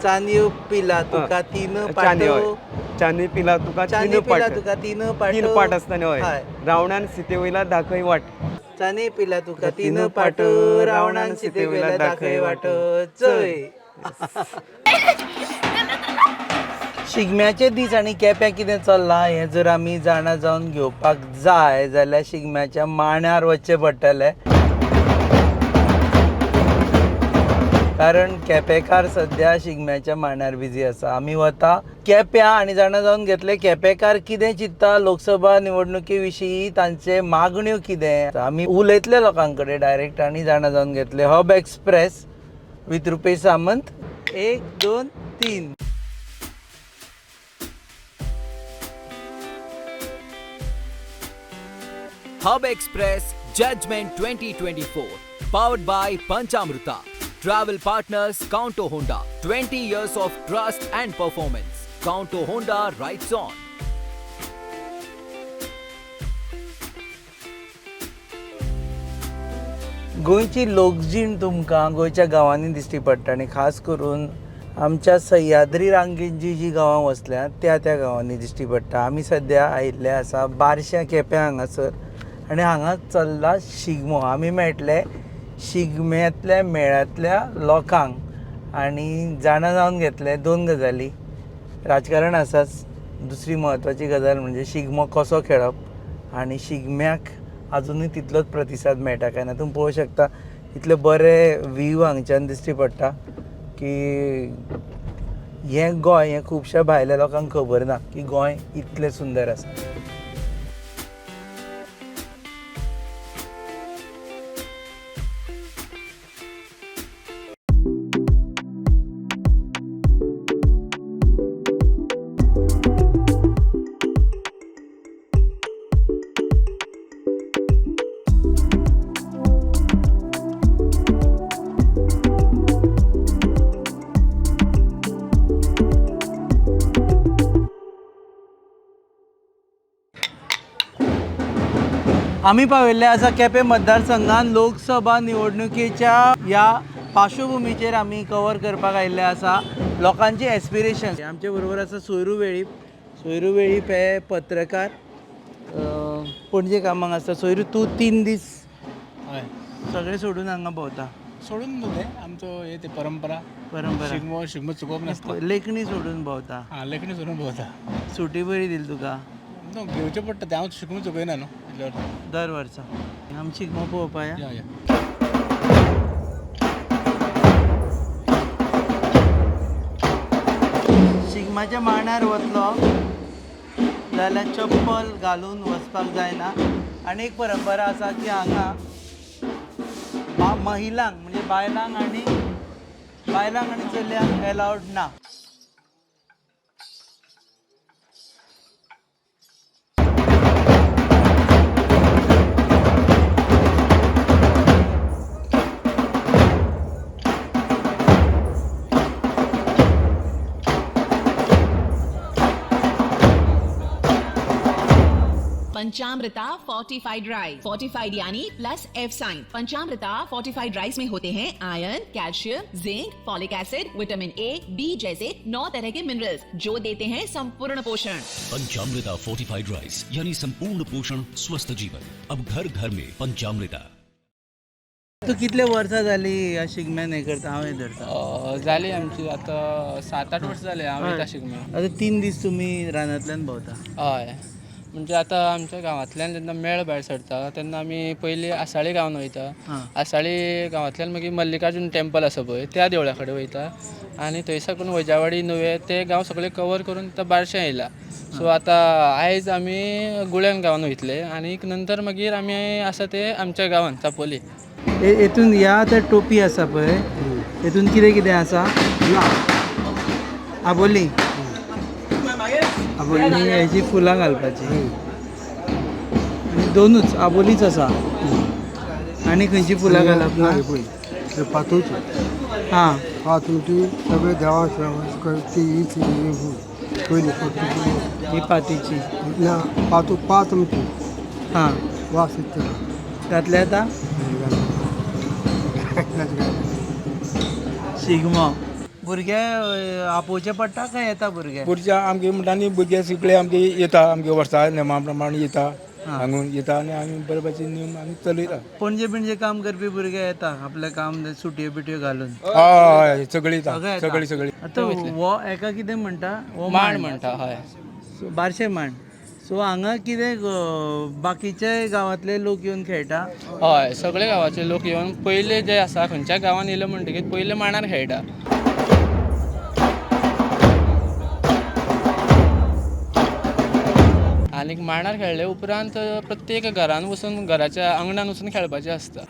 चानयो पिला तुका तीन चानी पाट. हय, चानी पिला तुका चानी तीन पिला पाट, तुका तीन पाट, तीन पाट आसता न्ही. हय. हय, रावणान सीते वयला दाखय वाट. चानी पिला तुका तीन पाट, रावणान सीते वयला दाखय वाट. चय, शिगम्याचे दीस आनी केप्यां कितें चल्लां हें जर आमी जाणा जावन घेवपाक जाय जाल्यार शिगम्याच्या मांडार वचचें पडटलें, कारण केपेकार सद्या शिगम्याच्या मांडार बिजी आसा. आमी वता केप्यां आनी जाणा जावन घेतले केपेकार कितें चिंत्ता लोकसभा निवडणुके विशीं, तांचे मागण्यो कितें. आमी उलयतले लोकां कडेन डायरेक्ट आनी जाणा जावन घेतले. Hub express with Rupesh Samant. 1 2 3. Hub Express Judgment 2024, powered by Panchamruta. Travel partners Counto Honda, 20 years of trust and performance. Counto Honda rides on. गोंयची लोकजीण तुमकां गोंयच्या गांवांनी दिश्टी पडटा आनी खास करून आमच्या सह्याद्री रांगेन जी जी गांवां वसल्यात त्या त्या गांवांनी दिश्टी पडटा. आमी सद्या आयिल्ले आसा बारश्या केप्यां हांगासर आनी हांगा चल्ला शिगमो. आमी मेळटले शिगम्यांतल्या मेळांतल्या लोकांक आनी जाणा जावन घेतले दोन गजाली. राजकारण आसाच, दुसरी म्हत्वाची गजाल म्हणजे शिगमो कसो खेळप आनी शिगम्याक आजुनूय तितलोच प्रतिसाद मेळटा काय ना. तुमी पळोवंक शकता इतले बरे व्यू हांगच्यान दिश्टी पडटा की हें गोंय हें खुबश्या भायल्या लोकांक खबर ना की गोंय इतलें सुंदर आसा. आमी पाविल्ले आसा केपें मतदारसंघान लोकसभा निवडणुकेच्या ह्या पार्श्वभुमीचेर आमी कवर करपाक आयिल्ले आसा लोकांची एस्पिरेशन. आमचे बरोबर आसा सोयरू वेळीप. सोयरू वेळीप हे पत्रकार, पणजे कामाक आसता. सोयरू, तूं 3 दीस हय सगळें सोडून हांगा भोंवता. सोडून न्हू, आमचो हे ते परंपरा. परंपरा. शिगमो शिगमो चुकोवप नासता. लेखणी सोडून भोंवता. आं, लेखणी सोडून भोंवता. सुटी बरी दिली तुका? न्हू, घेवचें पडटा तें. हांव शिगमो चुकयना न्हू इतल्या वर्सां. दर वर्सा आमी शिगमो पळोवपा या. या या. शिगम्याच्या मांडार वतलो जाल्यार चप्पल घालून वचपाक जायना. आनी एक परंपरा आसा की हांगा महिलांक म्हणजे बायलांक आनी चलयांक एलावड ना. पंचामृता फोर्टिफाइड राइस, फोर्टिफाइड यानी plus F sine. पंचामृता fortified rice में होते हैं iron, calcium, zinc, folic acid, vitamin A, B जैसे 9 तरह के मिनरल्स जो देते हैं संपूर्ण पोषण. पंचामृता फोर्टिफाइड राइस यानी संपूर्ण पोषण, स्वस्थ जीवन. अब घर घर में पंचामृता. तूं कितले वर्सां जाली ह्या शिगम्यान हें करता? हांव हें धरता. जाली आमची आतां 7-8 वर्सां जाली हांव येता शिगम्याक. आतां 3 दीस तुमी रानांतल्यान भोंवता. हय, म्हणजे आतां आमच्या गांवांतल्यान जेन्ना मेळ भायर सरता तेन्ना आमी पयलीं आसाळी गांवान वयता. आसाळी गांवांतल्यान मागीर मल्लिकार्जून टेम्पल आसा पळय त्या देवळा कडेन वयता आनी थंय साकून वैजावाडी नुवें ते गांव सगळे कवर करून आतां बारशें येयला. सो आतां आयज आमी गुळ्यान गांवान वयतले आनी नंतर मागीर आमी आसा ते आमच्या गांवान चापोली. हेतून ह्या आतां टोपी आसा पळय, हेतून कितें कितें आसा? आबोली, आबोली हेजी फुलां घालपाची आनी दोनूच आबोलीच आसा. आनी खंयची फुलां घालप ना? पातोची. हां, पातोची सगळे देवा ती हीच पयली ही पातीची ना, पातू पात आमची. हां, वास येता. घातले आतां शिगमो. भुरगे आपोवचे पडटा काय येता भुरगे? भुरगे आमगे म्हणटा न्ही, भुरगे सगळे आमगे येता, आमगे वर्सा नेमा प्रमाणे येता, हांगून येता आनी आमी बरे भाशेन नेम आमी चलयता. पणजे बिणजे काम करपी भुरगे येता आपलें काम सुटयो बिटयो घालून? हय, सगळी येता. सगळे येता. सगळी सगळी. आतां हो एका कितें म्हणटा हो? मांड म्हणटा, हय. सो बारशे मांड. सो हांगा कितें बाकीचे गांवांतले लोक येवन खेळटा? हय, सगळे गांवाचे लोक येवन पयले जे आसा, खंयच्या गांवान येयले म्हणटकीर पयले मांडार खेळटा. आनीक मांडार खेळ्ळे उपरांत प्रत्येक घरान वचून, घराच्या आंगणान वचून खेळपाचें आसता.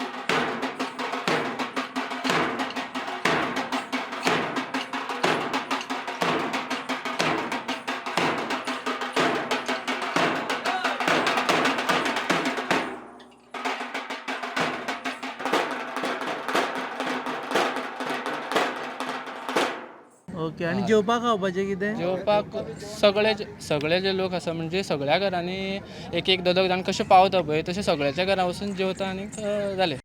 ओके, आनी जेवपा खावपाचें कितें? जेवपाक सगळे सगळे जे लोक आसा, म्हणजे सगळ्या घरांनी एक एक दोग दोग जाण कशें पावता पळय, तशें सगळ्याच्या घरा वचून जेवता आनीक जालें.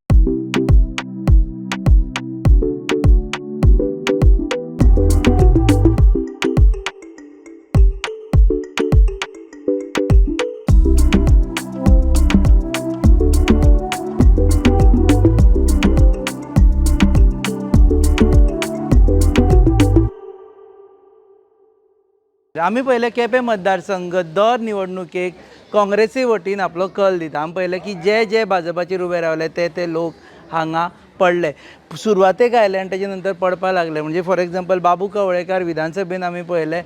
आमी पळयलें केपें मतदारसंघ दर निवडणुकेक काँग्रेसी वतीन आपलो कल दिता. आमी पळयलें की जे जे भाजपाचेर उबे रावले ते ते लोक हांगा पडले, सुरवातेक आयले आनी तेजे नंतर पडपाक लागले. म्हणजे फॉर एग्जाम्पल बाबू कवळेकार विधानसभेन आमी पळयले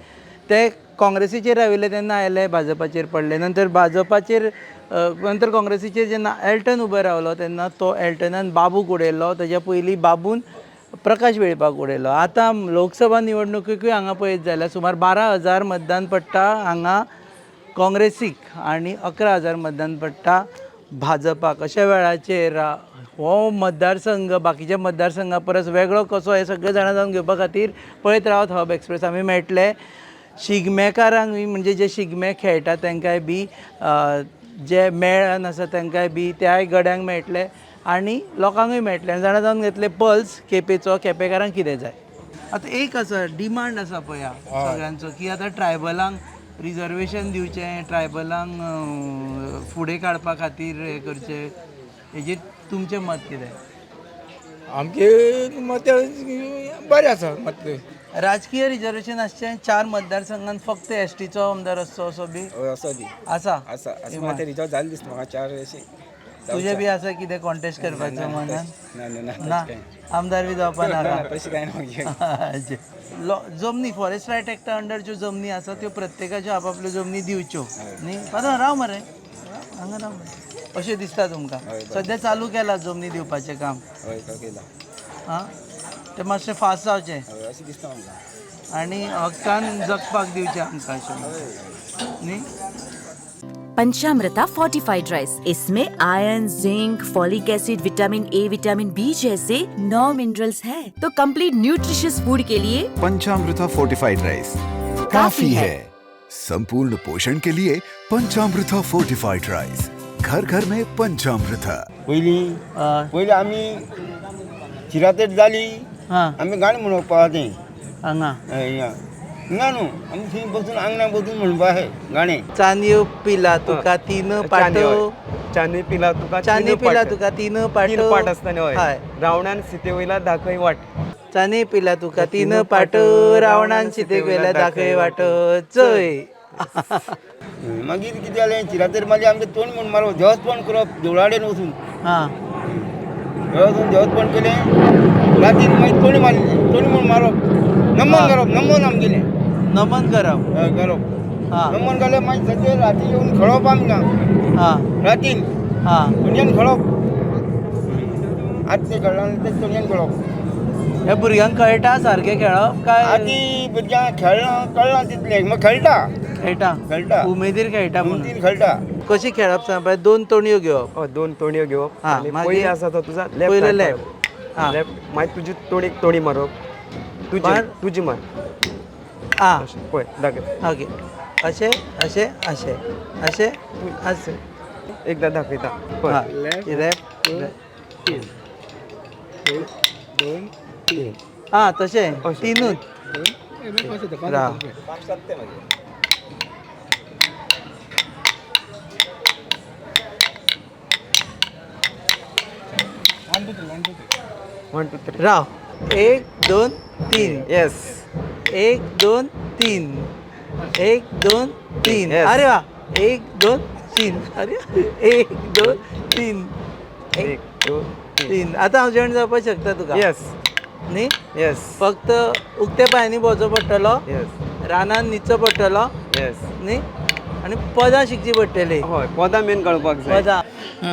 ते काँग्रेसीचेर राविल्ले तेन्ना आयले भाजपाचेर पडले, नंतर भाजपाचेर नंतर काँग्रेसीचेर जेन्ना एल्टन उबो रावलो तेन्ना तो एल्टनान बाबूक उडयलो, तेज्या पयलीं बाबून प्रकाश वेळपाक उडयलो. आतां लोकसभा निवडणुकेकूय हांगा पळयत जाल्यार सुमार 12,000 मतदान पडटा हांगा काँग्रेसीक आनी 11,000 मतदान पडटा भाजपाक. अशा वेळाचेर हो मतदारसंघ बाकीच्या मतदारसंघा परस वेगळो कसो हें सगळें जाणा जावन घेवपा खातीर पळयत रावत हब एक्सप्रेस. आमी मेळटले शिगमेकारांक, म्हणजे जे शिगमे खेळटा तांकांय बी, जे मेळन आसा तांकांय बी, त्याय गड्यांक मेळटले आनी लोकांकूय मेळटले आनी जाणा जावन घेतले पल्स केपेचो, केपेकारांक कितें जाय. आतां एक आसा डिमांड आसा पळया सगळ्यांचो की आतां ट्रायबलांक रिजर्वेशन दिवचें, ट्रायबलांक फुडें काडपा खातीर हें करचें, हेजेर तुमचें मत कितें? आमगे मत बरें आसा मत. राजकीय रिजर्वेशन आसचें 4 मतदारसंघात फक्त एसटीचो आमदार आसचो असो बी? असो दी आसा. आसा, अशें म्हाका रिजर्व जालें दिसता म्हाका 4 अशें. तुजें बी आसा कितें कॉन्टेस्ट करपाचें मनान? ना ना. ना, आमदार बी जावपा नाका? तशें कांय ना मागीर. जमनी फॉरेस्ट रायट एक्टा अंडर ज्यो जमनी आसा त्यो प्रत्येकाच्यो आपापल्यो जमनी दिवच्यो न्ही? पात्रांव राव मरे, हांगा राव मरे. अशें दिसता तुमकां? सद्या चालू केलां जमनी दिवपाचें काम? हय, केलां. आं, तें मातशें फास्ट जावचें. हय, अशें दिसता आमकां. आनी हक्कान जगपाक दिवचें आमकां अशें न्ही? पंचामृता फोर्टिफाइड राइस, इसमें iron, zinc, folic acid, vitamin A, vitamin B जैसे 9 मिनरल्स हैं, तो कंप्लीट न्यूट्रिशियस फूड के लिए पंचामृता फोर्टिफाइड राइस काफी है. संपूर्ण पोषण के लिए पंचामृता फोर्टिफाइड राइस, घर घर में पंचामृता. पयलीं पयलीं आमी शिरातेर जाली, आमी गाणें म्हणपाचें. हांगा? हिंगा हिंगा न्हू, आमी थंय बसून आंगणां बसून म्हणपा गाणें. चानयो पिला तुका 3 पाटो, चानी पिला तुका चानी पिला तुका 3 पाटो, 3 पाट आसता न्ही? हय. रावणान सीते वयला दाखय वाट. चानी पिला तुका 3 पाट, रावणान सीतेक व्हेल्या दाखय वाट, चय. मागीर कितें जालें, शिरातेर मागीर आमचें तोंड म्हूण मारप, देवस्पण करप देवळा कडेन वचून. देवळा वचून देवस्पण केलें, रातीन मागीर तोंड मारलें, तोंड म्हूण मारप, नमन करप, नमन आमगेलें. नमन करप? हय, करप. नमन केलें, मागीर सद्या राती येवन खेळप आमकां. रातीन तोंडयान खेळप, आतां तें खेळ्ळा तें तोंडयान खेळप. ह्या भुरग्यांक कळटा सारकें खेळप काय? आदी भुरग्यांक खेळना, कळना तितलें, मागीर खेळटा. खेळटा? खेळटा. उमेदीर खेळटा म्हणून. उमेदीर खेळटा. कशी खेळप सांग पळय. 2 तोणयो घेवप? हय, 2 तोणयो घेवप आनी मागीर? पयलीं आसा तो तुजा पयलो लेफ्ट. लेफ्ट. लेफ्ट, मागीर तुजी तोणीक तोणी मारप, तुजी तुजी मार. पळय दाखय. ओके, अशें अशें अशें अशें अशें. एकदां दाखयता पळय. लेफ्ट 1 2 3. आं तशें तिनूच. राव. One two three. राव. 1 2 3. येस. 1 2 3. 1 2 3. अरे वा. 1 2 3. अरे 1 2 3. 1 2 3. आतां हांव जेवण जावपाक शकता तुका? येस. न्ही? येस. फक्त उक्ते पांयांनी भोंवचो पडटलो. येस. रानान न्हिदचो पडटलो. येस. न्ही? आनी पदां शिकची पडटली. हय, पदां मेन कळपाक जाय. पदां.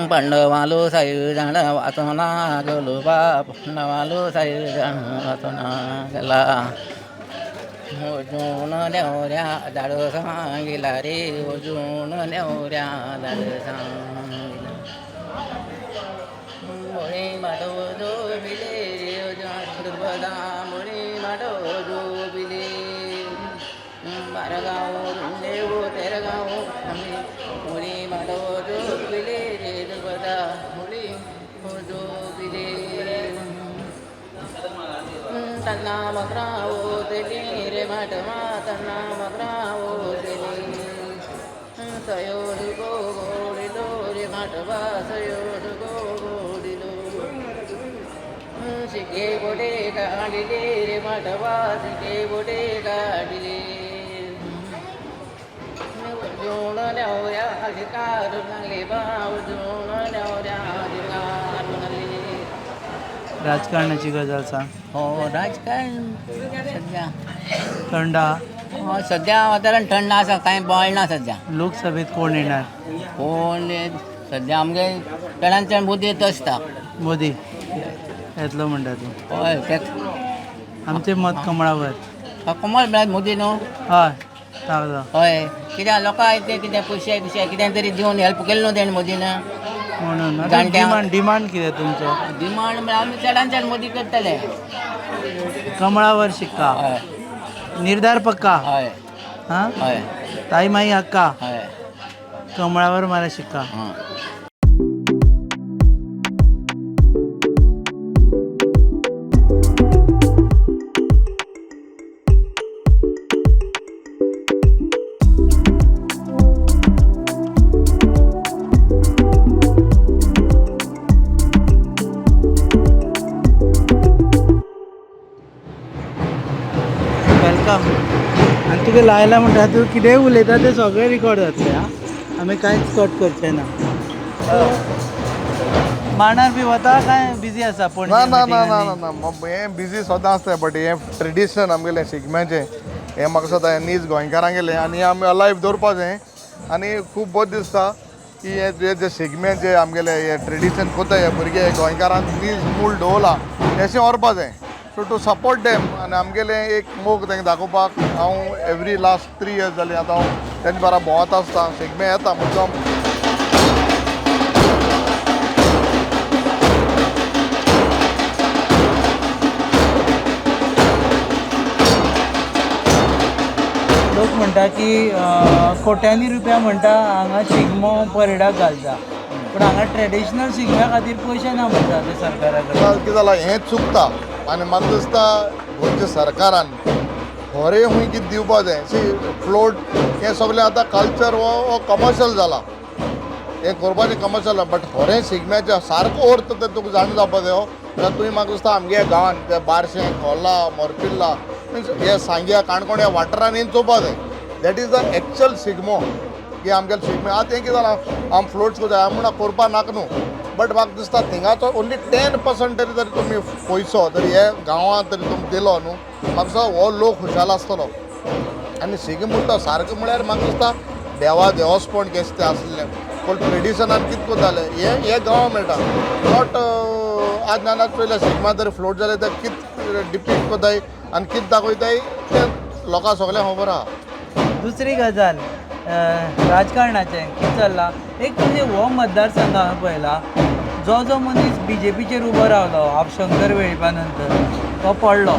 पांडवालो साई जाण वाचना गेलो बा, पांडवालो साई जाण वाचना गेला. वजून नेवऱ्या धाड सांगिला रे, वजून नेवऱ्या धाड सांगिला. मुळी माडो जोबिले रे, दुर्बदा मुळी माडो जोबिले. बारगांव देव तेरगांव मुळी माडो जोबिले रे, दुर्बदा मुळी जोबिले. तन्ना मगरावो तेली रे माटवा, तन्ना मगरावो तेली. सयोड गो गोडिलो रे माटवा, सयोड गो गोडिलो. शिके बोडे काडिले रे माटवा, शिके बोडे काडिले. जोण न्यावऱ्या अधिकार लागले बाव, जोण न्यावऱ्या अधिकार लागले. राजकारणाची गजाल सांग. हो, राजकारण सध्या थंड आहा. हो, सध्या वातावरण थंड आसा, कांय बोवाळ ना सध्या. लोकसभेत कोण येणार? कोण सध्या आमगे चडान चड मोदी येत आसता. मोदी येतलो म्हणटा तूं? हय, तेच. आमचें मत कमळावर. कमळ म्हळ्यार मोदी न्हू? हय, तागलो. हय, कित्याक लोकांक ते कितें पयशे बिशे कितें तरी दिवन हेल्प केले न्हू तेणें मोदीन. म्हणून जाणट्यांक डिमांड कितें तुमचो? डिमांड म्हळ्यार आमी चडान चड मोदी करतले. कमळावर शिक्का. हय. निर्धार पक्का. हय. हां. हय. ताई माई हक्का. हय. कमळावर मारा शिक्का. Welcome. आनी तुका लायला म्हणटा तूं कितेंय उलयता तें सगळें रिकॉर्ड जातलें. आं, आमी कांयच कट करचें ना. मांडार बी वता काय बिजी आसा? ना ना ना ना ना ना, हें बिजी सदां आसता, बट हें ट्रेडिशन आमगेलें शिगम्याचें हें म्हाका दिसता हें नीज गोंयकारांगेलें आनी हें आमी अलायव दवरपा जाय. आनी खूब बरें दिसता की हें जे शिगम्याचें आमगेलें हें ट्रेडिशन कोत्ता हे भुरगे गोंयकारांक नीज मूळ दवरलां तेशें व्हरपा जाय. सो टू सपोर्ट देम आनी आमगेलें एक मोग तांकां दाखोवपाक हांव एवरी लास्ट 3 इयर्स जालीं आतां हांव तेंचे बारा भोंवत आसता. शिगमे येता मुद्दम. लोक म्हणटा की कोट्यांनी रुपया म्हणटा हांगा शिगमो परेडाक घालता, पूण हांगा ट्रेडिशनल शिगम्या खातीर पयशे ना म्हणटा ते सरकारा कडेन. कितें जालां हें चुकता आनी म्हाका दिसता गोंयच्या सरकारान खरें खूंय कितें दिवपा जाय. सी फ्लोट हें सगळें आतां कल्चर हो कमर्शियल जाला, हें करपाचें कमर्शियल, बट खरें शिगम्याचें सारको अर्थ तें तुका जाणा जावपा जायो. जाल्यार तुवें म्हाका दिसता आमगे गांवांत ते बारशें, खोर्ला, मोरपिर्ला, मिन्स हे सांग्या, काणकोण ह्या वाठारान येवन चोवपा जाय. That is the actual Shigmo की आमगेलें शिगमो. आतां हें कितें जालां आम फ्लोट्स करता हांव म्हणा करपा नाका न्हू, बट म्हाका दिसता थिंगाचो ओन्ली 10% तरी जर तुमी पयसो तरी हे गांवांत तरी तुमी दिलो न्हू, म्हाका दिसता हो लोक खुशाल आसतलो. आनी शिगमो म्हणटा सारको म्हळ्यार म्हाका दिसता देवा देवस्पण कशें तें आसलें पूण ट्रेडिशनान कितें करताले हें हे गांवां मेळटा. Not आज ना पयलें शिगमा जर फ्लोट जालें तर कितें डिपीक्ट करताय आनी कितें दाखयताय तें लोकांक सगळ्यांक खबर आहा. दुसरी गजाल राजकारणाचें कितें चल्लां, एक म्हणजे हो मतदारसंघ हांवें पळयला जो जो मनीस बी जे पीचेर उबो रावलो आप शंकर वेळीपा नंतर तो पडलो.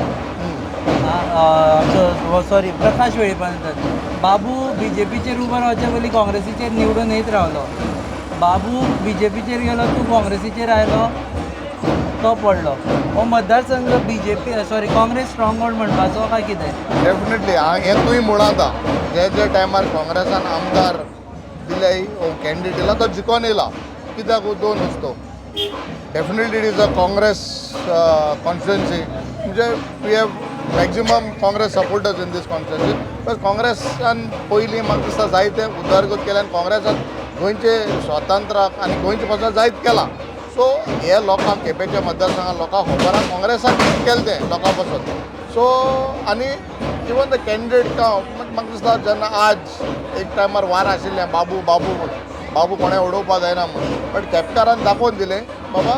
आमचो सॉरी प्रकाश वेळीपा नंतर बाबू बी जे पीचेर उबो रावचे पयलीं काँग्रेसीचेर निवडून येत रावलो. बाबू बी जे पीचेर गेलो, तूं काँग्रेसीचेर आयलो, तो पडलो. हो मतदारसंघ BJP, sorry, Congress strong hold म्हणपाचो काय कितें? डेफिनेटली. हें तुवें म्हणलां आतां, जे जे टायमार काँग्रेसान आमदार दिले, कॅन्डिडेट दिला, तो जिकोन येयला. कित्याक दोन वस्तू, definitely it is a Congress constituency, म्हणजे we have maximum Congress supporters in this constituency, because काँग्रेसान पयलीं म्हाका दिसता जायते उदरगत केल्या आनी काँग्रेसान गोंयचे स्वातंत्र्याक आनी गोंयचे पासून जायत केलां. सो हे लोकांक, केपेंच्या मतदारसंघात लोकांक खबर आहा काँग्रेसान कितें केलें तें लोकां पासून. सो आनी इवन the candidate, म्हाका दिसता जेन्ना आज एक टायमार वार आशिल्लें बाबू बाबू म्हूण, बाबू कोणें उडोवपा जायना म्हूण, बट केपेकारान दाखोवन दिलें, बाबा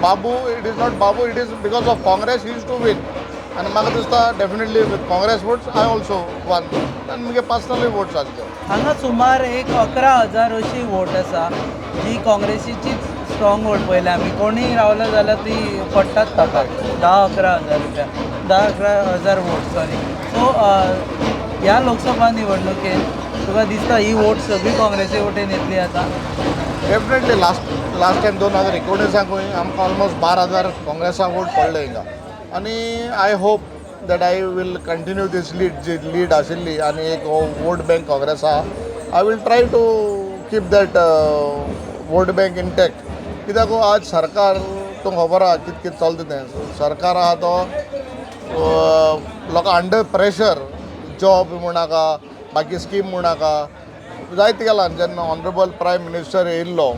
बाबू, it is not Babu, it is because of Congress is to win. आनी म्हाका दिसता definitely with Congress votes I also won आनी मुगे पर्सनली वोट्स आसले. हांगा सुमार एक 11,000 अशी वोट आसा जी काँग्रेसीचीच स्ट्रॉंग वोट पळयल्या आमी. कोणूय रावलो जाल्यार ती पडटात ताका 10-11 हजार रुपया, 10-11 हजार वोट, सॉरी. सो ह्या लोकसभा निवडणुकेत तुका दिसता ही वोट सगळी काँग्रेसी वटेन येतली आतां? डेफिनेटली. लास्ट लास्ट टायम 2019कूय आमकां ऑलमोस्ट 12,000 काँग्रेसाक वोट पडले हिंगा आनी I hope that I will continue this lead, ji lead आशिल्ली आनी एक वोट बँक काँग्रेस आहा, I will try to keep that vote bank intact. कित्याक आज सरकार तुमकां खबर आहा कितें कितें चलता तें. सरकार आहा तो लोकां अंडर प्रेशर, जॉब म्हूण नाका, बाकी स्कीम म्हूण नाका, जायते केलां. जेन्ना ऑनरेबल प्रायम मिनिस्टर येयल्लो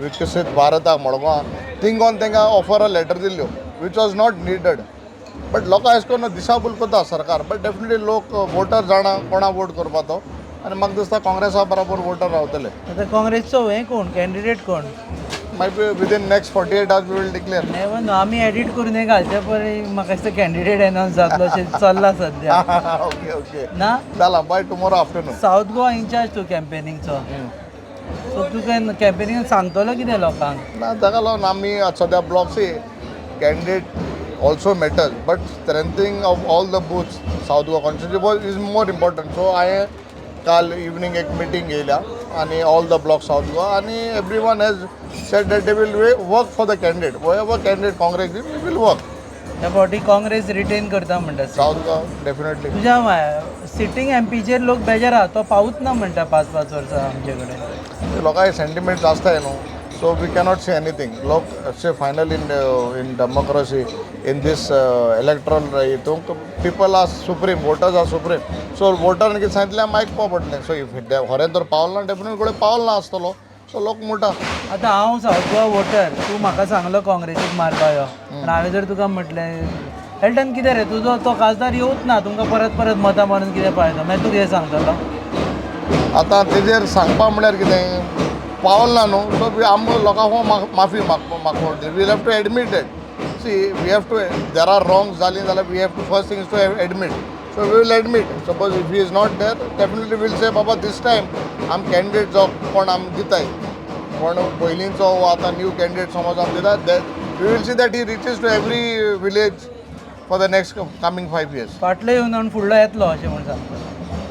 विकसीत भारताक मडगांव, थिंगोन तांकां ऑफर लेटर दिल्ल्यो, which was not needed, but लोकां अशें करून दिशाभूल करता सरकार. बट डेफिनेटली लोक वोटर जाणा कोणा वोट करपा तो आनी म्हाका दिसता काँग्रेसा बरोबर वोटर रावतले. आतां काँग्रेसचो हें कोण, कॅन्डिडेट कोण? मागीर within next 48 hours we will declare. Never know, आमी एडिट करून हें घालचे पयलीं म्हाका दिसता कॅन्डिडेट एनावन्स जातलो अशें चल्लां सद्या. ओके ओके ना. जाला, bye tomorrow afternoon. South Goa incharge तूं कॅम्पेनिंगचो, सो तूं कॅम्पेनिंगान सांगतलो कितें लोकांक? ना, ताका लागून आमी आतां सद्या block, see, candidate also matters, but strengthening of all the booths South Goa constituency is more important. So हांवें काल इवनींग एक मिटींग घेयल्या आनी all the block South Goa आनी everyone has said that they will work for the candidate. Whoever candidate Congress, we will work. ह्या फावटी Congress retain करता म्हणटा? South Goa definitely. तुज्या सिटींग एमपीचेर लोक बेजार आहा, तो पावूच ना म्हणटा पांच पांच वर्सां आमचे कडेन. लोकांचे सेंटिमेंट्स आसताय न्हू, so we cannot say anything. लोक अशे final in democracy, in this electoral हितूंक people are supreme, voters are supreme. So वोटरान कितें सांगितलें आमी आयकपा पडलें. सो if खरें तर पावल ना, डेफिनेटली कडेन पावल ना आसतलो, सो लोक म्हणटा. आतां हांव सावथ गोवा वोटर, तूं म्हाका सांगलो काँग्रेसीक मारपा यो, पण हांवें जर तुका म्हटलें, एल्टन, कितें रे तुजो तो खासदार येवच ना, तुमकां परत परत मतां मारून कितें फायदो? मागीर तूं कितें सांगतलो? आतां तेजेर सांगपा म्हणल्यार कितें, पावल ना न्हू, सो आमकां लोकां माफी मागपा पडटली. We have to admit it. See, we have to, there are wrong जालीं जाल्यार we have to, first thing is to admit. So we will admit. Suppose if he is not there, definitely we'll say, Baba, this time आम candidate जो कोण आम दिताय, कोण पयलींचो वो आतां न्यू कॅन्डिडेट समज आम दिता, that we will see that he reaches to every village for the next coming 5 years. फाटलो येवन आनी फुडलो येतलो अशें म्हूण सांगता.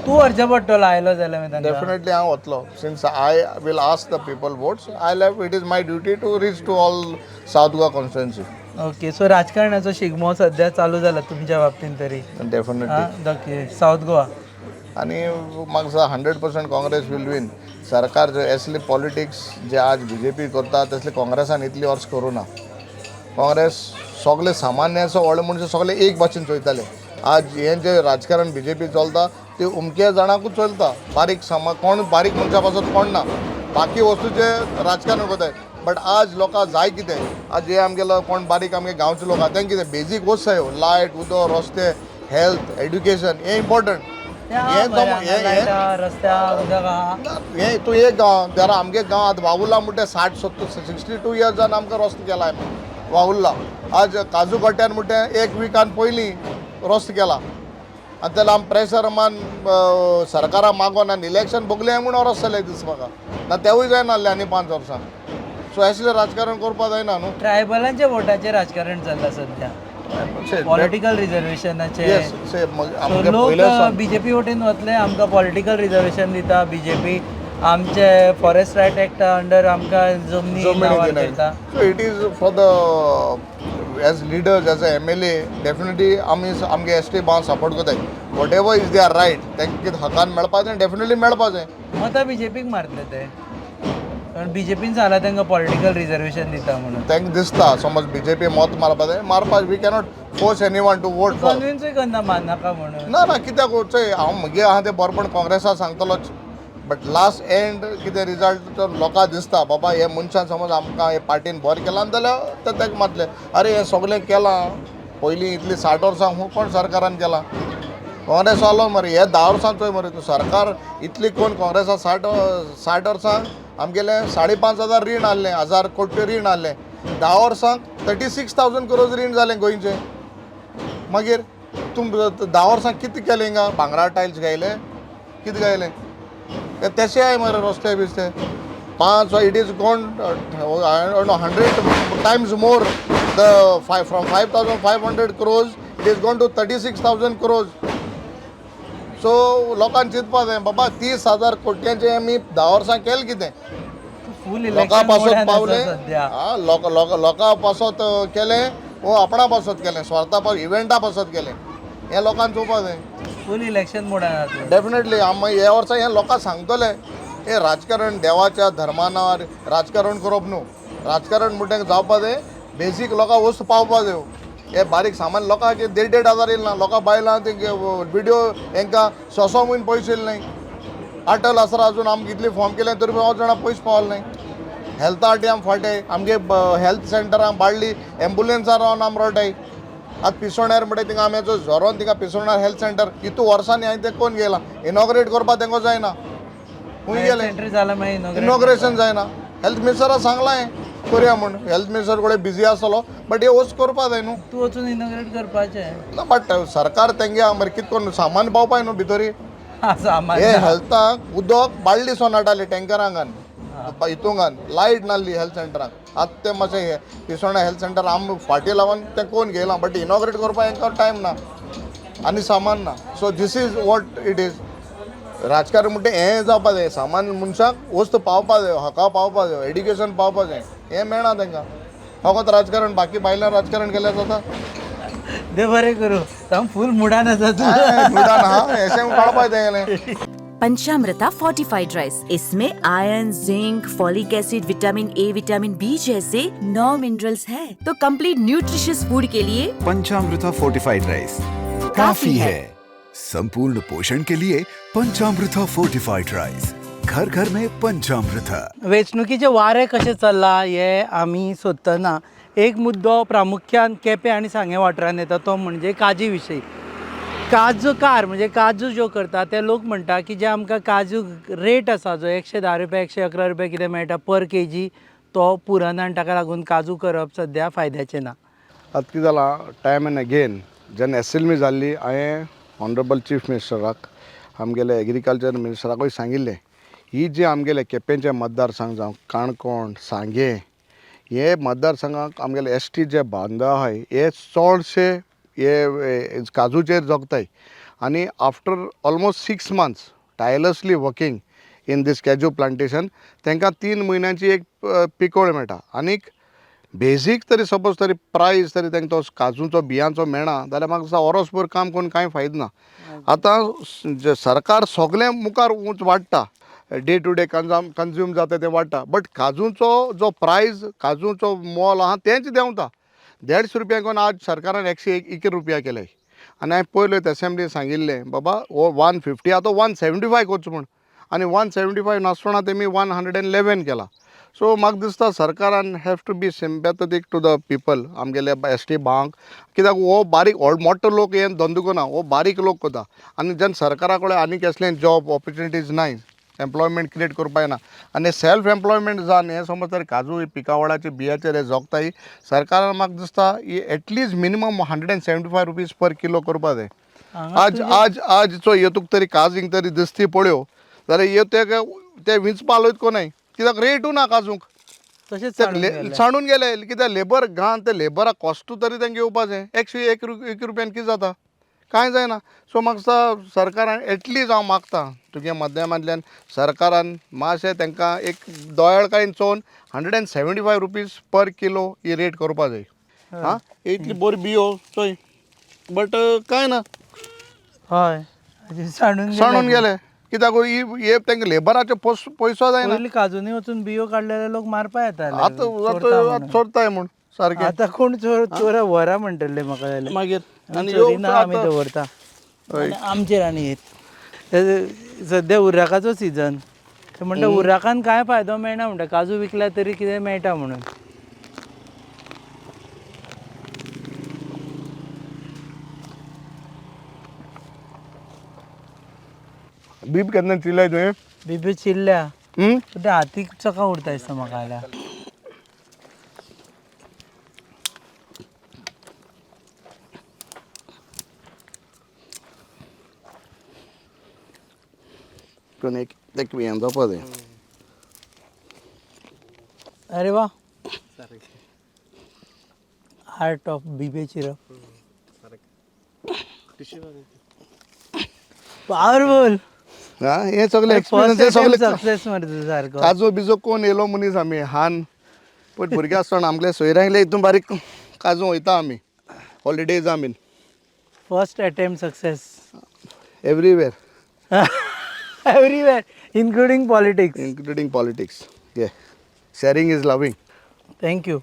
तूं व्हरचें पडटलो आयलो जाल्यार मागीर तांकां. डेफिनेटली हांव वतलो. Since I will ask the people votes, I have it is my duty to reach to all South Goa constituency. Okay, so राजकारणाचो शिगमो सध्या चालू जाला तुमच्या बाबतीन तरी. डेफिनेटली. Okay, south Goa. आनी म्हाका दिसता 100% Congress will win. सरकार जे असले पॉलिटिक्स जे आज बीजेपी करता, तसले काँग्रेसान इतली वर्स करूं ना. काँग्रेस सगळे सामान्याचो, व्हडले मनशां सगळे एक भाशेन चोयताले. आज हें जें राजकारण बीजेपी चलता ते उमके जाणांकूच चलता, बारीक समा कोण बारीक मनशां पासत कोण ना, बाकी वस्तूचें राजकारण करताय. बट आज लोकां जाय कितें? आज हे आमगेलो कोण बारीक आमगे गांवचे लोक आहा, तेंकां कितें बेजीक वस्तू जायो, लायट, उदक, रस्ते, हेल्थ, एड्युकेशन हें इम्पॉर्टंट. हें रस्त्या उदक आहा. हें तूं एक गांव जरा आमगे गांव आतां वावुरला म्हणटा, 60 70, 62 इयर्सान आमकां रस्तो केला वावुरला. आज काजू गोट्यान म्हणटा एक विकान पयलीं रस्तो केला आनी तेन्ना आमी प्रेशर मान सरकारा मागोन आनी इलेक्शन भोगलें म्हूण हो रस्तो जाले दीस म्हाका ना, तेवूय जायना आसले आनी 5 वर्सां. सो असलें राजकारण करपा जायना न्हू. ट्रायबलांच्या वोटाचें राजकारण चल्लां सध्या, पॉलिटिकल रिजर्वेशनाचे. येस. लोक बीजेपी वटेन वतले, आमकां पॉलिटिकल रिजर्वेशन दिता बीजेपी. आमचे फॉरेस्ट रायट एक्टा अंडर आमकां जमनी नांवार करता. So it is for the as leaders, as a MLA, definitely आमी आमगे एस टी भाव सपोर्ट करताय. Whatever is their right, तांकां कितें हकान मेळपा जाय, डेफिनेटली मेळपा जाय. मतां बीजेपीक मारतले ते, कारण बीजेपीन सांगला तांकां पॉलिटिकल रिजर्वेशन दिता म्हणून. तांकां दिसता समज बीजेपी मत मारपा जाय, मारपा. We cannot force anyone to vote for. कन्विन्सूय करना मारनाका म्हणून. ना ना, कित्याक चोय, हांव म्हगे आहा तें बरेपण काँग्रेसा सांगतलोच, बट लास्ट एंड कितें रिजल्ट तो लोकांक दिसता, बाबा हे मनशान समज आमकां हे पार्टीन बरें केलां जाल्यार ते ताका मातले. अरे हें सगळें केलां पयलीं इतलीं 60 वर्सां कोण सरकारान केलां? काँग्रेस आलो मरे हे 10 वर्सां चोय मरे तूं सरकार इतली कोण काँग्रेसा 60 वर्सां आमगेलें 5,500 रीण आहलें, 1,000 कोटी रीण आहलें. 10 वर्सांक 36,000 करोड रीण जालें गोंयचें. मागीर तूं 10 वर्सां कितें केलें हिंगा? भांगरा टायल्स घायले, कितें घायलें? ते तशें आहाय मरे रस्ते बिस्ते 5. It is gone 100 times more, the five from 5,500 crores it is gone to 36,000 crores. So लोकांक चिंतपा जाय बाबा 30,000 कोट्यांचें आमी 10 वर्सां केलें कितें? फूल लोकां इलेक्शन पासत पावले, सध्या. लोकां पासत केलें वो आपणा पासत केलें, स्वार्था पासत, इव्हेंटा पासत केलें, हें लोकांक चोवपा जाय. फूल इलेक्शन मोडान जातलें. डेफिनेटली आमी हे वर्सा हें लोकांक सांगतले, हे राजकारण देवाच्या धर्मा नांवार राजकारण करप न्हू. राजकारण म्हणटा जावपा जाय, बेजीक लोकांक वस्तू पावपा जायो. हे बारीक सामान्य लोकांक 1,500-1,500 येयला ना, लोकां बायलां ते विडियो हेंकां 600 म्हयने पयशे येयले नाय. अटल आसरा अजून आमकां इतली फॉर्म केलें तरी पांच जाणां पयशे पावले नाय. हेल्था फाटी आमी फाटीं, आमगे हेल्थ सेंटरां बाडली एम्बुलन्सां रावन आमी रडटाय. आतां पिसोण्यार म्हणटा थिंगा आमी झरोन थिंगा पिसोण्यार हेल्थ सेंटर इतू वर्सांनी हांवें तें कोण गेलां इनॉग्रेट करपाक तेंको जायना. खूंय गेलें इनॉग्रेशन जायना. हेल्थ मिनिस्टराक सांगलां हांवें करया म्हूण, हेल्थ मिनिस्टर कडेन बिजी आसतलो, बट हे वच करपा जाय न्हू. तूं वचून इनॉग्रेट करपाचें ना, बट सरकार तेंगे मरे कितें करून सामान पावपाय न्हू भितरी. सामान हे हेल्थाक उदक बाळ्ळी सोनाटाली टँकरांक, हितूंगान लायट नासली हेल्थ सेंटराक. आतां तें मातशें हे पिसोणा हेल्थ सेंटर आम फाटीं लागून तें कोण घेयलां, बट इनॉग्रेट करपाक हेंकां टायम ना आनी सामान ना. So this is what it is. राजकारण म्हणटा हें जावपा जाय, सामान्य मनशाक वस्तू पावपा जाय, हका पावपा जाय, एड्युकेशन पावपा जाय, हें मेळना तांकां. फकत राजकारण, बाकी भायल्यान राजकारण केल्यार जाता. देव बरें करूं, फूल मुडान आसा तूं. मुडान आहा, अशें काडपा जाय. पंचामृता फोर्टिफाइड राइस, इसमें iron, zinc, folic acid, vitamin A, vitamin B जैसे 9 मिनरल्स हैं, तो कंप्लीट न्यूट्रिशियस फूड के लिए पंचामृता फोर्टिफाइड राइस काफी है. संपूर्ण पोषण के लिए पंचामृता फोर्टिफाइड राइस, घर घर में पंचामृता. वेंचणुकीचे वारें कशें चल्लां हें आमी सोदतना एक मुद्दो प्रामुख्यान केपें आनी सांगें वाठारांत येता, तो म्हणजे काजी विशयी. काजूकार म्हणजे काजू ज्यो करता ते लोक म्हणटा की जे आमकां काजू रेट आसा जो 110 रुपया, 111 रुपया कितें मेळटा पर के जी, तो पुरना आनी ताका लागून काजू करप सद्या फायद्याचें ना. आतां कितें जालां, टायम एंड अगेन जेन्ना एसेंब्ली जाल्ली हांवें ऑनरेबल चीफ मिनिस्टराक, आमगेले एग्रीकल्चर मिनिस्टराकूय सांगिल्लें, ही जी आमगेले केपेंचे मतदारसंघ जावं काणकोण, सांगें हे मतदारसंघाक आमगेले एस टी जे बांदव आहाय हे चडशे हे काजूचेर जगताय. आनी after almost 6 months tirelessly working in this cashew plantation तांकां 3 म्हयन्यांची एक पिकोळ मेळटा. आनीक बेजीक तरी सपोज तरी प्रायस तरी तांकां तो काजूचो बियांचो मेळना जाल्यार म्हाका दिसता ओरोसभर काम करून कांय फायदो ना. आतां सरकार सगळें मुखार उंच वाडटा, डे टू डे कंज्यूम जाता तें वाडटा, बट काजूचो जो प्रायस, काजूचो मोल आहा तेंच देंवता. 150 रुपया कोन आज सरकारान 101 रुपया केले. आनी हांवें पयलीं एसेंब्ली सांगिल्लें बाबा हो 150 आतां 175 करचो म्हूण, आनी 175 नासतना तेमी 111 केला. सो म्हाका दिसता सरकारान have to be sympathetic to the people, आमगेले एस टी भावांक, कित्याक हो बारीक मोठो लोक हे धंदो करना, हो बारीक लोक करता. आनी जेन्ना सरकारा कडेन आनी कसलें जॉब ऑपॉर्चुनिटीज नाय, एम्प्लॉयमेंट क्रिएट करपा येना, आनी सेल्फ एम्प्लॉयमेंट जावन हें समज तर काजू पिकावळाचे बियाचेर हे जगताय, सरकारान म्हाका दिसता ही at least minimum 175 rupees per kilo करपा जाय. आज आज आज चोय तुका तरी काज हिंग तरी दिसती पळयो जाल्यार हे ते विंचपा आलोयत कोणाय, कित्याक रेटू ना काजूंक, तशेंच सांडून गेले. कित्याक लेबर घाण, ते लेबराक कॉस्टू तरी तांकां येवपाचें 101 रुपयान कितें जाता, कांय जायना. सो म्हाका दिसता सरकारान एटलिस्ट हांव मागता तुगे माध्यमांतल्यान सरकारान मातशें तांकां एक दोयाळकायेन चोवन 175 रुपीज पर किलो ही रेट करपा जाय. आं, इतली बरी बियो चोय, बट कांय ना. हय, सांडून गेले कित्याक ही तांकां लेबराचे पयसो जायना. पयलीं काजूनी वचून बियो काडलेले लोक मारपा येताले, आतां चोरताय म्हूण सारकें. आतां कोण चोरा व्हरा म्हणटले म्हाका जाल्यार मागीर चोरिना, आमी दवरता आमचेर. आनी येत सद्या उर्राकाचो सिजन, ते म्हणटा उर्राकान कांय फायदो मेळना म्हणटा, काजू विकल्या तरी कितें मेळटा म्हणून. बीब केन्ना चिरल्या तुवें? बिब्यो चिरल्या, ते हातीक चका उरता दिसता म्हाका जाल्यार. एक एक हें जावपा जाय. अरे वा, art of Bibe chirp, powerful. हें सगळें एक्सपिरियन्स, सगळें सक्सेस मरे तुजो सारको. काजू बिजो कोण येयलो मनीस आमी हान पयलीं भुरगे आसतना आमगेले सोयऱ्यांगले हितून बारीक काजू वयता आमी हॉलिडेज आमी. First attempt success everywhere. Everywhere, including politics. Including politics. Yeah, sharing is loving. Thank you.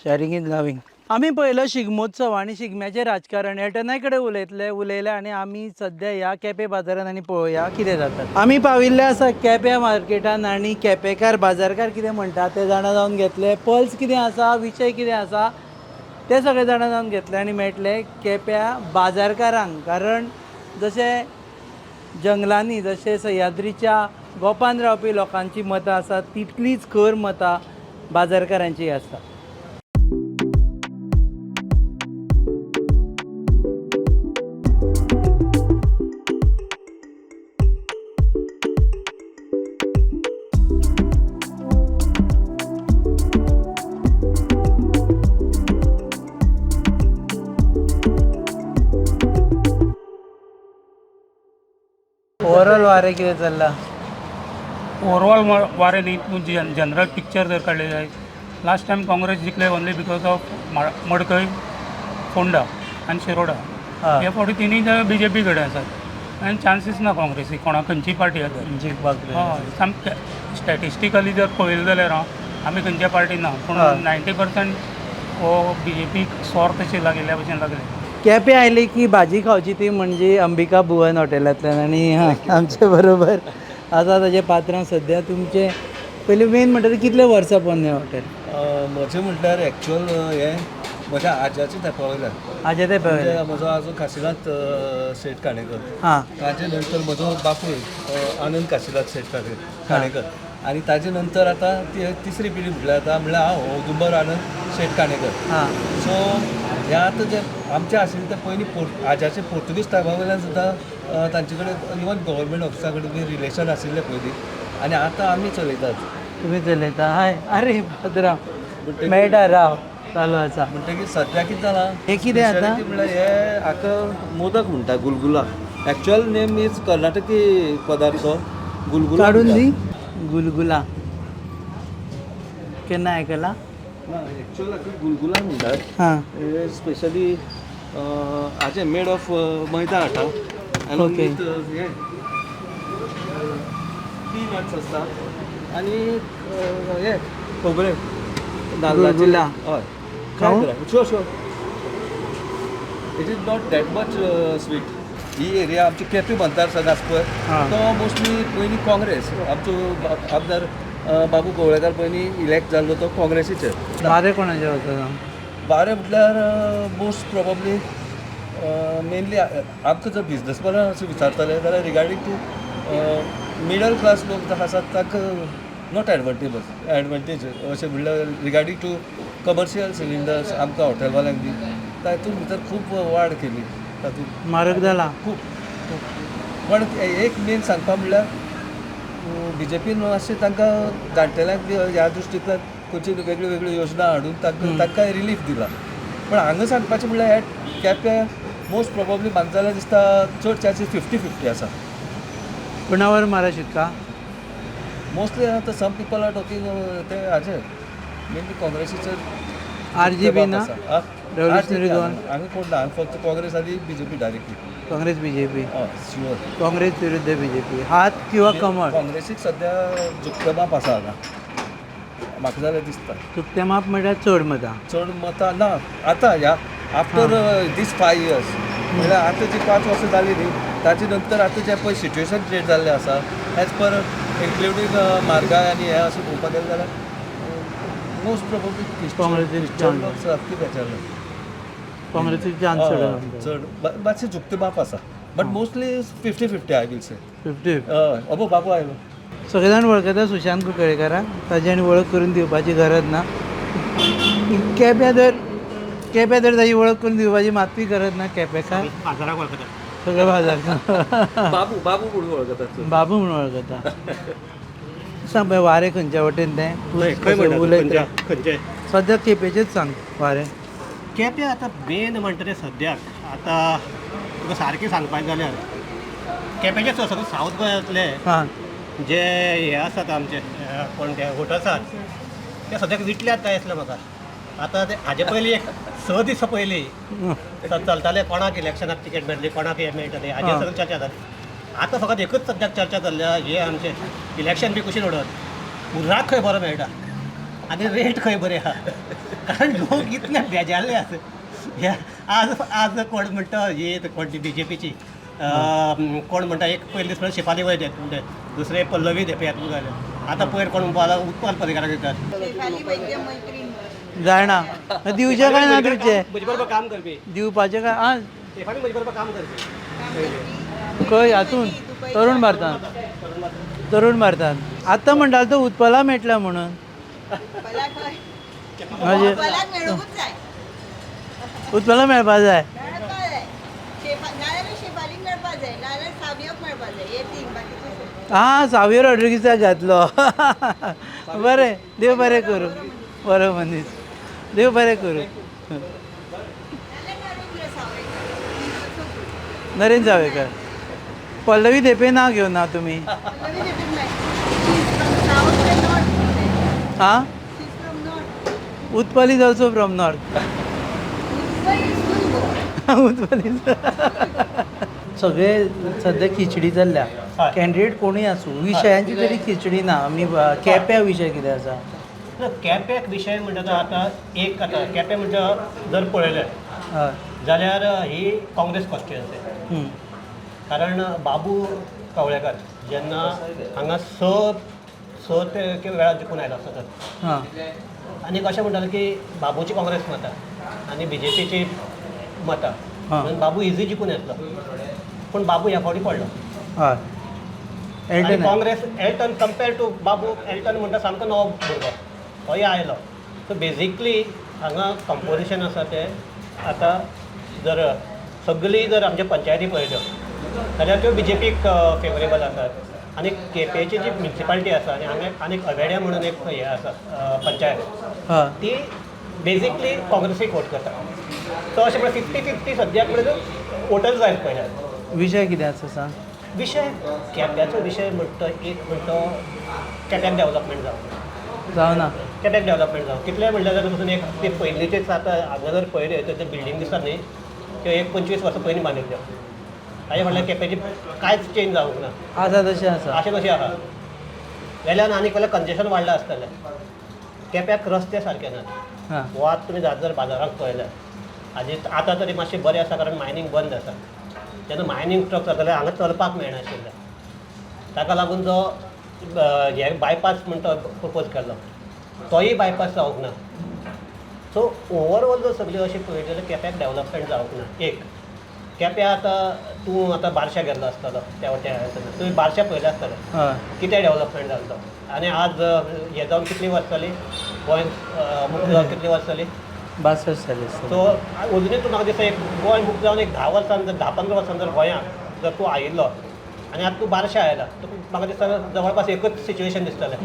Sharing is loving. आमी पयलो शिगमोत्सव आनी शिगम्याचें राजकारण एटनाय कडेन उलयले आनी आमी सद्या ह्या केपें बाजारान आनी पळोवया कितें जाता. आमी पाविल्ले आसा केप्यां मार्केटान आनी केपेंकार बाजारकार कितें म्हणटा ते जाणा जावन घेतले, पल्स कितें आसा, विशय कितें आसा ते सगळे जाणा जावन घेतले आनी मेळटले केप्यां बाजारकारांक. कारण जशें जंगलांनी, जशें सह्याद्रीच्या गोपान रावपी लोकांची मतां आसात तितलीच खर मतां बाजारकारांची आसता. ओवरऑल वारें कितें चल्लां? ओवरऑल वारें न्ही, तूं जनरल पिक्चर जर काडलें जायत, लास्ट टायम काँग्रेस जिखले only because of Madkai, Ponda आनी शिरोडा. हे फावटी तिनूय बी जे पी कडेन आसात आनी चान्सीस ना काँग्रेसीक कोणा खंयची पार्टी आसा जिखपाक. हय, सामकें स्टॅटिस्टिकली जर पळयलें जाल्यार आमी खंयच्या पार्टी ना, पूण 90% हो बी जे पीक सोर्त अशी लागिल्ल्या भशेन लागले. केपें आयली की भाजी खावची ती म्हणजे अंबिका भुवन हॉटेलांतल्यान. आनी आमचे बरोबर आसा ताजे पात्रांव सद्या. तुमचें पयलीं मेन म्हणटा कितले वर्सां पोन्नें हॉटेल? म्हजें म्हटल्यार एक्चुअल हें म्हज्या आज्याचे तेंपा वयल्यान. आज्या तेंपा वयल्यान. म्हजो आजो काशिनाथ शेट काणेकर, ताजे नंतर म्हजो बापूय आनंद काशिनाथ शेट काणेकर, आनी ताजे नंतर आतां ती तिसरी पिढी म्हटल्यार आतां म्हळ्यार हांव औदुंबर आनंद शेट काणेकर. सो हें आतां जें आमचें आशिल्लें तें पयलीं आज्याचे पोर्तुगीज टायमा वयल्यान सुद्दां तांचे कडेन इवन गव्हर्मेंट ऑफिसा कडेन बी रिलेशन आशिल्लें पयलीं, आनी आतां आमी चलयतात. तुमी चलयता? हय. अरे पात्रांव मेळटा, राव चालू आसा. म्हणटकीर सद्या कितें जालां, हें कितें आतां म्हणल्यार हे हाका मोदक म्हणटा, गुलगुला. एक्चुअल नेम is कर्नाटकी पदार्थ गुलगुला. काडून दी गुलगुला. केन्ना आयकला? ना, एक्चुअल हाका गुलगुला म्हणटात. स्पेशली हाजें मेड ऑफ मैदा आटा आनी विथ हें पीनट्स आसता आनी हें खोबरें नाल्लाचें. हय, sure sure. It is not that much sweet. He area आमची केपें मतदारसंघ आसा पळय तो मोस्टली पयलीं काँग्रेस, आमचो आमदार बाबू गोवळेकार पयलीं इलेक्ट जाल्लो तो काँग्रेसीचेर. बारें कोणाचें वचना? बारें म्हटल्यार मोस्ट प्रोबेबली मेनली आमकां जर बिजनसमॅना अशें विचारतले जाल्यार रिगार्डींग टू मिडल क्लास लोक जे आसात तांकां not advantage अशें म्हणल्यार रिगार्डींग टू कमर्शियल सिलिंडर्स आमकां हॉटेलवाल्यांक बी तातूंत भितर खूब वाड केली, तातूंत म्हारग जाला खूब. पण एक मेन सांगपा म्हणल्यार बी जे पीन मातशें तांकां जाणटेल्यांक बी ह्या दृश्टींतल्यान खंयच्यो वेगळ्यो वेगळ्यो योजना हाडून तांकां रिलीफ दिला. पण हांगा सांगपाचें म्हणल्यार हे केप्यां मोस्ट प्रोबेबली म्हाका जाल्यार दिसता चड चान्सीस 50-50 आसा. कोणावर मारा शिक्का? मोस्टली आतां सम पिपल are talking ते हाजेर मेनली काँग्रेसीचेर. RGB ना? Revolutionary Goan? हांगा कोण ना, हांगा फक्त काँग्रेस आनी बीजेपी डायरेक्टली. काँग्रेस बीजेपी. हय, शुअर. काँग्रेस विरुद्ध बीजेपी, हात किंवा कमळ. काँग्रेसीक सद्या झुकतें माप आसा हांगा, म्हाका जाल्यार दिसता. झुकतें माप म्हणल्यार चड मतां? चड मतां ना आतां ह्या आफ्टर these 5 years म्हणल्यार आतां जी 5 वर्सां जालीं न्ही ताजे नंतर आतां जें पळय सिट्युएशन क्रिएट जाल्लें आसा एज पर इन्क्लुडींग म्हारगाय आनी हें अशें पळोवपाक गेलें जाल्यार मोस्ट प्रोबेबली क्रिश्चन लोक सारकी बेजारले. काँग्रेसीक चान्स चड? चड मातशें झुकतें माप आसा, but mostly 50-50 I will say. 50? हय, अबो बाबू आयलो. सगळे जाण वळखता सुशांत कुंकळेकाराक, ताजी आनी वळख करून दिवपाची गरज ना. केप्यां तर ताजी वळख करून दिवपाची मातूय गरज ना. केपेकार बाजाराक वळखता, सगळे बाजार. बाबू बाबू म्हणून वळखतात. बाबू म्हणून वळखता. सांग पळय वारें खंयच्या वटेन तें उलयता? सद्या केपेचेच सांग वारें. केपें आतां मेन म्हणटा तें सद्याक आतां तुका सारकें सांगपाक जाल्यार केपेंचें सगळें सावथ गोंयांतले जे हे आसात आमचे कोण ते वोट आसात ते सद्याक विटल्यात काय दिसलें म्हाका. आतां ते हाजे पयलीं एक 6 दिसां पयलीं चलताले कोणाक इलेक्शनाक तिकेट मेळटली, कोणाक हें मेळटलें, हाजेर सगळें चर्चा जाली. आतां फकत एकूच सद्याक चर्चा चल्ल्या, हे आमचे इलेक्शन बी कुशीन उडोवन उर्राक खंय बरो मेळटा आनी रेट खंय बरी आहा, कारण लोक इतले बेजारले आसा. हे आज आज कोण म्हणटा ही कोण बीजेपीची, कोण म्हणटा एक पयलीं दीस म्हणटा शेफाली वैद्य म्हणटा, दुसरे पल्लवी धेंपे जालें, आतां पयर कोण म्हणपा लागला उत्पल पर्रीकाराक दितात. जाणा दिवचें काय ना दिवचें? म्हजे बरोबर काम करपी दिवपाचें काय? आं, शेफाली म्हजे बरोबर काम करपी खंय हातून तरुण भारतान? तरुण भारतान आतां म्हणटालो तो उत्पला मेळटला म्हणून. उत्पला मेळपा जाय. आं, सावियो रॉड्रिगीसाक घातलो. बरें, देव बरें करूं. बरो मनीस, देव बरें करूं. नरेंद्र जावेकर. पल्लवी धेंपे नांव घेवन ना तुमी? आं, Utpal is also from north. Utpal is सगळे सद्या खिचडी चल्ल्या. कॅन्डिडेट कोणूय आसूं, विशयांची तरी खिचडी ना. आमी केप्या विशय कितें आसा? ना, केप्याक विशय म्हणटा आतां एक आतां केपें म्हणटा जर पळयलें जाल्यार ही काँग्रेस कॉन्स्टिट्युएन्सी, कारण बाबू कवळेकार जेन्ना हांगा 6 ते वेळार जिखून आयलो सतत, आनी अशें म्हणटाले की बाबूची काँग्रेस मतां आनी बीजेपीची मतां म्हणून बाबू इजी जिखून येतलो, पूण बाबू ह्या फावटी पडलो. आनी काँग्रेस एल्टन कंपेर टू बाबू, एल्टन म्हणटा सामको नवो भुरगो, होय आयलो. सो बेजिकली हांगा कंपोजिशन आसा तें आतां जर सगळी जर आमच्या पंचायती पळयल्यो जाल्यार त्यो बीजेपीक फेवरेबल आसात, आनी केपेंची जी म्युनिसिपालिटी आसा आनी हांगा आनीक अवेड्या म्हणून एक हें आसा पंचायत, ती बेजिकली काँग्रेसीक वोट करता. सो अशें म्हळ्यार 50-50 सद्याक म्हणल्यार वोटर्स जाय पळयल्यार. विशय कितें आसा सांग? विशय केप्याचो विशय म्हणटा एक म्हणटा केप्याक डेवलपमेंट जावं जावना, केप्याक डेवलपमेंट जावं कितलें म्हणल्यार जाल्यार पसून एक ते पयलींचेच आतां हांगा जर पळयलें तर ते बिल्डींग दिसतात न्ही त्यो एक 25 वर्सां पयलीं बांदिल्ल्यो, ताजे म्हणल्यार केपेंची कांयच चेंज जावंक ना, आसा तशें आसा, अशें तशें आसा. वेल्यान आनीक वेल्यान कंजेशन वाडलां आसतलें. केप्याक रस्ते सारके नात. हो आतां तुमी जात जर बाजाराक पळयल्यार आनी आतां तरी मातशें बरें आसा कारण मायनींग बंद आसा. जेन्ना मायनींग ट्रक चलताले हांगा चलपाक मेळनाशिल्लें, ताका लागून जो हे बायपास म्हणटा प्रपोज केल्लो तोय बायपास जावंक ना. सो ओवरऑल जर सगळी अशें पळयत जाल्यार केप्याक डेवलपमेंट जावंक ना. एक केप्यां आतां तूं आतां बारशा गेल्लो आसतलो त्या वटेन तुवें बारशा पळयलें आसतलें कितें डेवलपमेंट जालें तो, आनी आज हें जावन कितलीं वर्सां जालीं, गोंय मुक्त जावन कितलीं वर्सां जालीं? 62 जालीं. सो अजुनूय तूं म्हाका दिसता एक गोंय मुक्त जावन एक 10 वर्सां जर 10-15 वर्सां जर गोंयांत जर तूं आयिल्लो आनी आतां तूं बारशा आयला, तुका म्हाका दिसता जवळपास एकूच सिच्युएशन दिसतलें.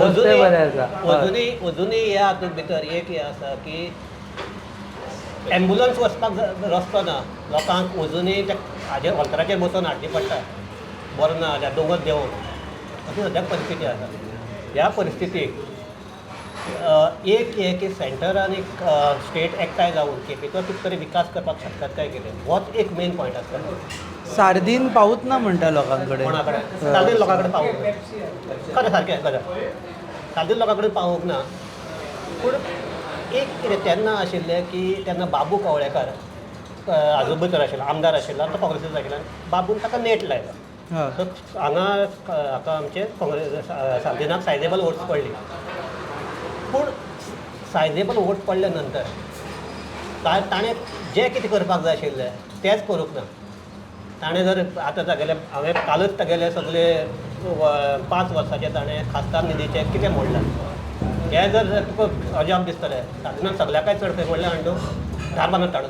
अजुनूय अजुनूय ह्या हातूंत भितर एक हें आसा की एम्बुलन्स वचपाक रस्तो ना, लोकांक अजुनूय त्या हाजेर व्हॉल्तराचेर बसोवन हाडची पडटा, बरो ना जाल्यार दोंगर देंवोन. अशी सद्याक परिस्थिती आसा. ह्या परिस्थितीक एक हें की सेंटर आनी स्टेट एकठांय जावन केपेंचो कितें तरी विकास करपाक शकतात काय कितें, होच एक मेन पॉयंट आसता. सार्दीन पावूच ना म्हणटा लोकां कडेन. कोणा कडेन? सार्दीन लोकां कडेन पावूंक ना, खरें सारकें खरें, सार्दीन लोकां कडेन पावूंक ना. पूण एक कितें तेन्ना आशिल्लें की तेन्ना बाबू कवळेकार आजूबाजूर आशिल्लो, आमदार आशिल्लो, तो काँग्रेसीचो आशिल्लो, बाबून ताका नेट लायलो. सो हांगा हाका आमचे काँग्रेस सार्दिनाक सायजेबल वोट्स पडली. पूण सायजेबल वोट पडल्या नंतर ताणें जें कितें करपाक जाय आशिल्लें तेंच करूंक ना. ताणें जर आतां तागेलें, हांवें कालच तागेले सगळे 5 वर्साचे ताणें खासदार निधीचें कितें मोडलां हें जर तुका अजाप दिसतलें. सार्दिनाक सगळ्याकय चड खंय मोडलें म्हणटा तूं? धारबांदोडा.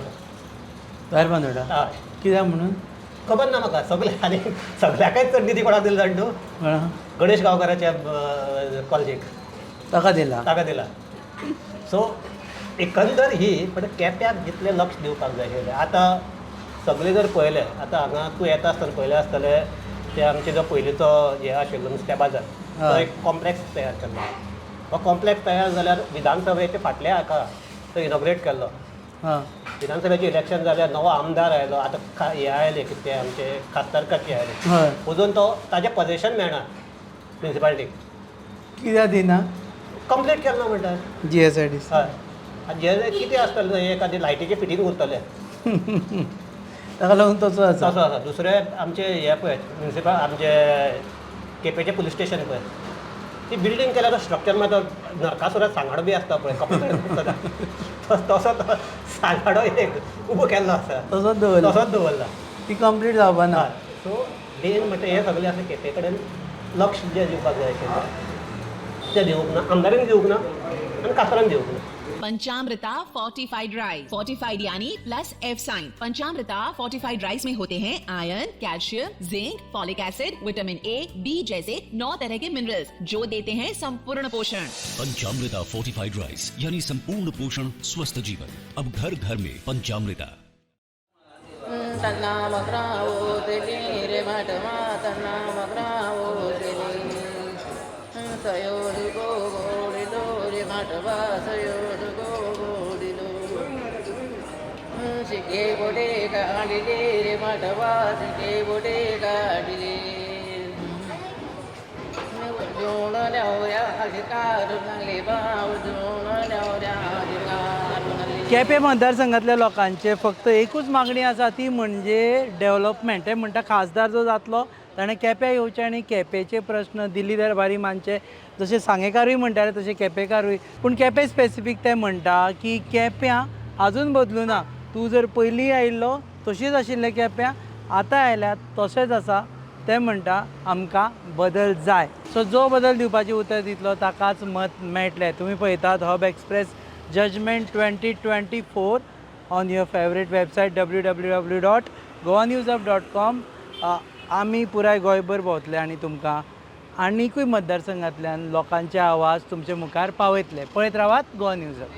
धारबांदोडा? हय. कित्याक म्हणून? खबर ना म्हाका. सगळे आनी सगळ्याकय चड निधी कोणाक दिला जाणा तूं? गणेश गांवकाराच्या कॉलेजीक. ताका दिला? ताका दिला. सो एकंदर ही पण केप्याक जितलें लक्ष दिवपाक जाय आशिल्लें. आतां सगळें जर पळयलें, आतां हांगा तूं येता आसतना पळयलें आसतलें ते आमचे जो पयलींचो हे आशिल्लो नुस्त्या बाजार, तो एक कॉम्प्लेक्स तयार केल्लो. हो कॉम्प्लेक्स तयार जाल्यार विधानसभेचे फाटल्या हाका तो इनॉग्रेट केल्लो. विधानसभेचें इलेक्शन जाल्यार नवो आमदार आयलो, आतां हे आयले कितें ते आमचे खासदारकाचे आयले, अजून तो ताजें पजेशन मेळना म्युनिसिपालिटीक. कित्याक दिना? कंप्लीट केलें ना म्हणटा GSIDC. हय, आनी जे कितें आसतलें एखादें लायटीचें फिटींग उरतलें, ताका लागून तसो आसा. तसो आसा. दुसरें आमचें हें पळय म्युनिसिपल आमचे केपेंचें पुलीस स्टेशन पळय, ती बिल्डींग केल्यार स्ट्रक्चर मात नरकासुरात सांगाडो बी आसता पळय कपडे, तसो तो सांगाडो एक उबो केल्लो आसा, तसोच दवरला, तसोच दवरला, ती कंप्लीट जावपा ना. सो मेन म्हणटा हें सगळें आसा केपे कडेन लक्ष जें दिवपाक जाय आशिल्लें तें दिवंक ना, आमदारान दिवंक ना आनी खासदारान दिवंक ना. पंचामृता फोर्टिफाइड राइस, फोर्टिफाइड यानी plus F sine. पंचामृता fortified rice में होते हैं iron, calcium, zinc, folic acid, vitamin A, B जैसे 9 तरह के मिनरल्स जो देते हैं संपूर्ण पोषण. पंचामृता फोर्टिफाइड राइस यानी संपूर्ण पोषण, स्वस्थ जीवन. अब घर घर में पंचामृता. केपें मतदारसंघातल्या लोकांचे फक्त एकूच मागणी आसा, ती म्हणजे डेव्हलपमेंट. ते म्हणटा खासदार जो जातलो ताणें केप्यां येवचें आनी केपेंचे प्रस्न दिल्ली दरबारी मानचे, जशें सांगेकारूय म्हणटाले तशें केपेंकारूय. पूण केपें स्पेसिफीक ते म्हणटा की केप्यां आजून बदलूं ना, तूं जर पयलीं आयिल्लो तशीच आशिल्लें केप्यां, आतां आयल्या तशेंच आसा. ते म्हणटा आमकां बदल जाय. सो जो बदल दिवपाचें उतर दितलो ताकाच मत मेळटलें. तुमी पळयतात Hub Express judgement 2024 on your favourite website www.goanewshub.com. आमी पुराय गोंयभर भोंवतले आनी तुमकां आनिकूय मतदारसंघांतल्यान लोकांचे आवाज तुमचे मुखार पावयतले. पळयत रावात गोवा न्यूज हब.